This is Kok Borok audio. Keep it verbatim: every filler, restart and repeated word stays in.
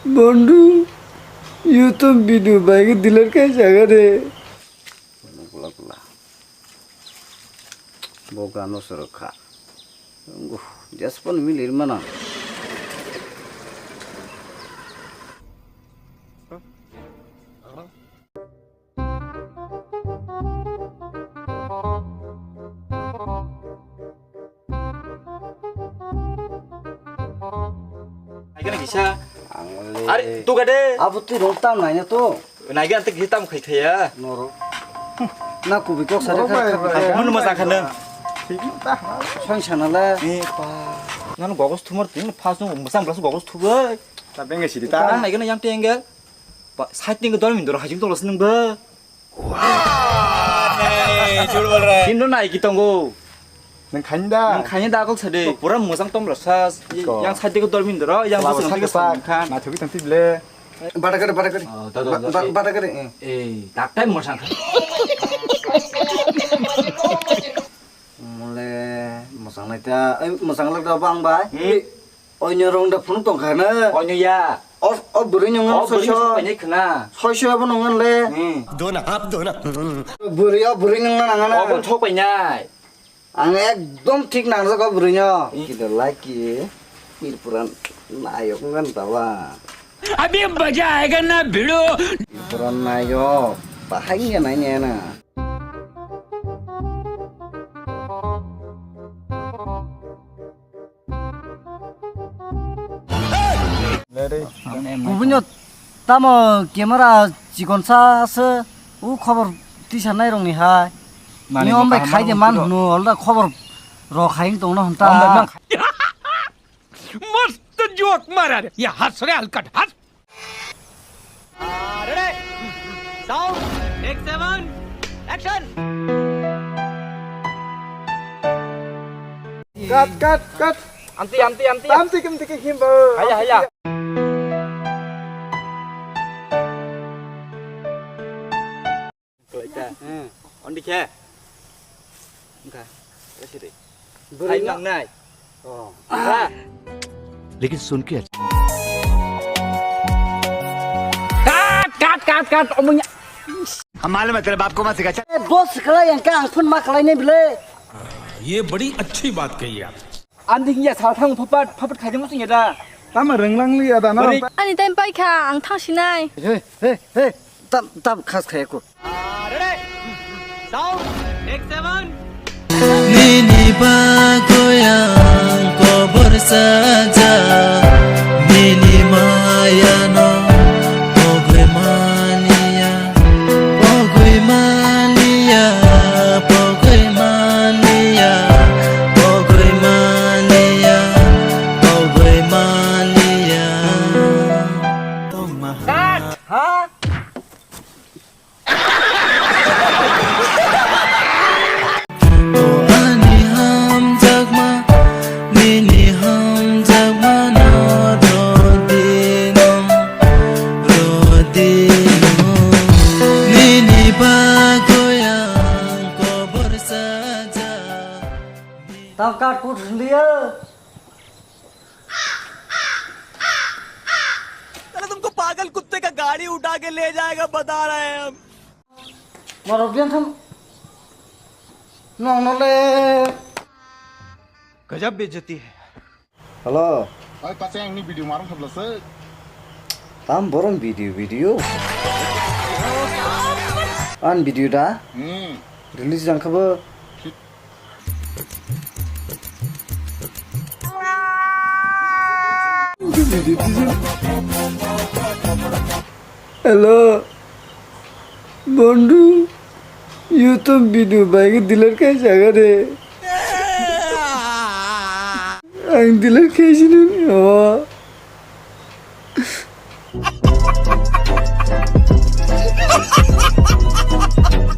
Bondu, YouTube video bai khe delete khai jaga de. Gula gula. Bo gano sorok kha. Ungu, just pon milir mana. Naikhe na kisa. Ang le. Are, tu gade. Abo twi rong tam naina to. Naikhe na kisa tam khai khaya. Noro. Na kubi kok sare kha. Mun mo sakha nang. Soi sana le. Eh, pa. Nang gogos thumar tin phas nung musam blas gogos thubai. Ta benge sidi ta. Ang naikhe na yang tengel. Ba, side ni dol min dor hajing tolo sinung ba. Wow! Hey, jhut bol raha hai. Kintu nai ki tongo. Nang khani da. Nang khani da kok sade. Pura mosang tom rasa. Ko. Yang side ko dol min dor, yang labo bosong side ko sa khan. Na thuki tang tible. Bada kare, bada kare. Oh, da, da, da. Ba-, ba-, bada kare, eh. Eh, tak time mosang khan. Mole mosang lai ta, eh, mosang lai ta bang bai. Hmm. Oinw rong da phunuk tong kha na? Oinw ya. O, o bwrwi nung o bwrwi soiso. Soiso khna. Soiso abo nung le. Hmm. Dona hap dona. Bwrwi o bwrwi nung na nang na. Obo thok pai nai. Ang ekdom thik nangjak o bwrwi no. Hmm. Kida like ki. Tirpuran nayok ngan tawa. Abhi maza aayega na bhidu. Tirpuran nayok. Bahai nge nai ne na. Kubunyo tamo camera chikonsa se u khobor tisa nai rong ni hai. Mani ni om bai khai de man hunu olda khobor rok hai tong no hanta. Mast joke mara re. Ye has re halkat has. Ready? Sound, take seven, action! Cut, cut, cut. Amti, amti, amti. Amti, amti, amti, himbo. Haya, haya. Kalaita. Hmm. Ondi khe. Engkha. Kasiri. Bwrwi ai no- nangnai. Oh. Ha. Lekin sun ke. Cut, cut, cut, cut. Omongya. हम मालूम है तेरे बाप को मत सिखा। Eh, boss khlai yang kang phun ma khlai ne bile. ये बड़ी अच्छी बात कही आप। Ani hiya sal thang phapat, phapat khaijak muchung ya da. Tamo rwnglang li ya da na. Ani time pai kha, ang thang sinai. He, he, he. Tam, tam khas khaya ko. Ready? Sound, take seven. Nini bagwi ang kobor sajak, nini mayano pogwi maliya. Pogwi maliya, pogwi maliya, pogwi maliya, pogwi maliya. Cut! Ha? O ani hamjakma, nini hamjakmano rodino, rodino. Nini bagwi ang kobor sajak. Tam kat put liya. साला तुमको पागल कुत्ते का गाड़ी उठा के ले जाएगा, बता रहे हैं हम। Norok biang tham. Nong nole. गजब बेइज्जती है। Hello. Oi, pacha, ang ni video marung khabla se. Tam borong video, video. An video da? Hmm. Release jang khabo. Hello, Bondu, YouTube video bai khe delete khai jaga de. Ang delete khai sini, oh.